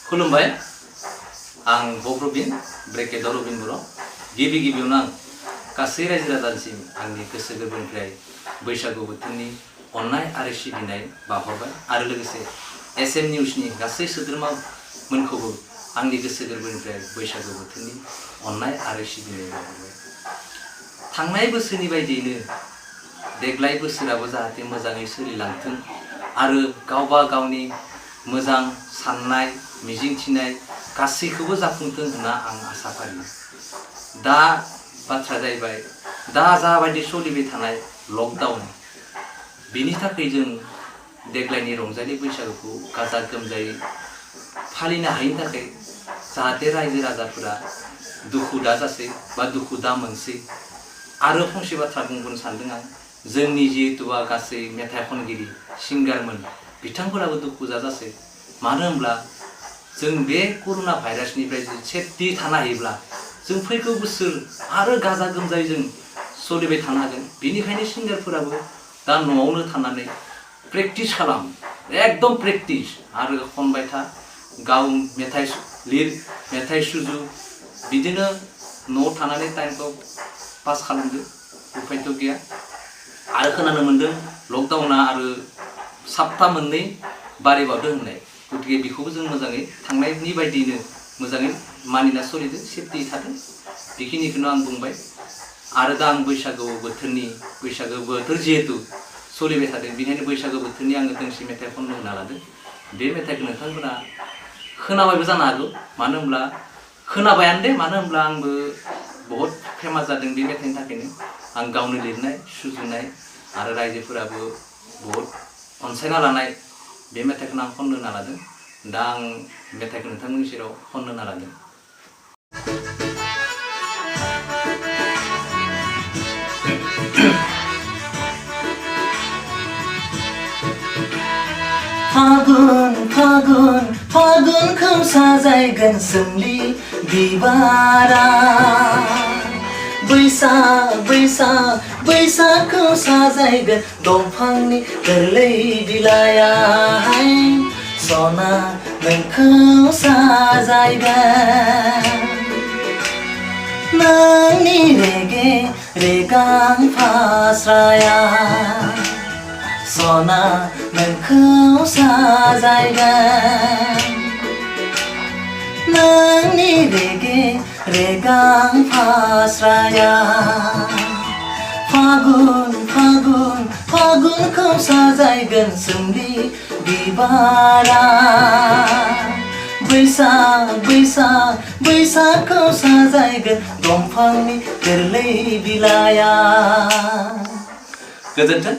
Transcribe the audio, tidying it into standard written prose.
खुलुमबाय आं बब्रबिन ब्रेकेटआव रबिन बर' गिबियावनो आं गासै रायजो राजानिसिम आंनि गोसो गोरबोनिफ्राय बैसागु बोथोरनि अननाय आरो सिबिनाय बावहरबाय आरो लोगोसे एसएम निउसनि गासै सोद्रोमाफोरखौबो आंनि गोसो गोरबोनिफ्राय बैसागु बोथोरनि अननाय आरो सिबिनाय बावहरबाय। थांनाय बोसोरनि बायदियैनो देग्लाय बोसोराबो जाहाथे मोजाङै सोलिलांथों आरो गावबा गावनि मोजां साननाय मिजिंथिनाय गासैखौबो जाफुंथों होनना आं आसा फारियो। दा बाथ्रा जाहैबाय दा जाबायदि सोलिबाय थानाय लकडाउन बिनि थाखाय जों देग्लायनि रंजालि बैसागुखौ गाजा गोमजायै फालिनो हायैनि थाखाय जाहाथे रायजो राजाफोरा दुखु दाजासै बा दुखु दा मोनसै। आरो फंसे बाथ्रा बुंबावनो सानदों आं जोंनि जिहेतुवा गासै मेथाइ खनगिरि सिंगारमोन बिथांफोराबो दुखु जाजासै। मानो होनब्ला जों बे कर'ना भाइरासनिफ्राय सेफटि थानो हायोब्ला जों फैगौ बोसोर आरो गाजा गोमजायै जों सोलिबाय थानो हागोन। बेनिखायनो सिंगारफोराबो दा न'आवनो थानानै प्रेक्टिस खालाम एकदम प्रेक्टिस आरो खनबाय था गाव मेथाइ लिर मेथाइ सुजु बिदिनो न'आव थानानै टाइमखौ पास खालामदो उफायथ' गैया। आरो खोनानो मोन्दों लकडाउना आरो सप्ता मोननै बारायबावदों होननाय गतिके बेखौबो जों मोजाङै थांनायनि बायदियैनो मोजाङै मानिना सोलिदो सेफटि थादों बेखिनिखौनो आं बुंबाय। आरो दा आं बैसागु बोथोर जिहेतु सोलिबाय थादों बेनिखायनो बैसागु बोथोरनि आङो दोंसे मेथाइ खननो होनना लादों। बे मेथाइखौ नोंथांमोना खोनाबायबो जानो हागौ मानो होनब्ला खोनाबायानो दे मानो होनब्ला आंबो बहुत फेमास जादों बे मेथाइनि थाखायनो आं गावनो लिरनाय सुजुनाय आरो रायजोफोराबो बहुत अनसायना लानाय बे मेथाइखौनो आं खननो होनना लादों। दा आं मेथाइखौ नोंथांमोननि सेराव खननो होनना लादों। फागुन फागुन फागुनखौ साजायगोन सोमलि बिबारा बैसागखौ साजायगोन दंफांनि गोरलै बिलाइया सना नोंखौ साजायगोन नोंनि रेगे रेगां फास्राया सना नोंखौ साजायगोन नोंनि रेगे रेगां फास्राया फागुनखौ साजायगोन सोमलि बिबारा बैसागखौ साजायगोन दंफांनि गोरलै बिलाइया। गोजोन्थों।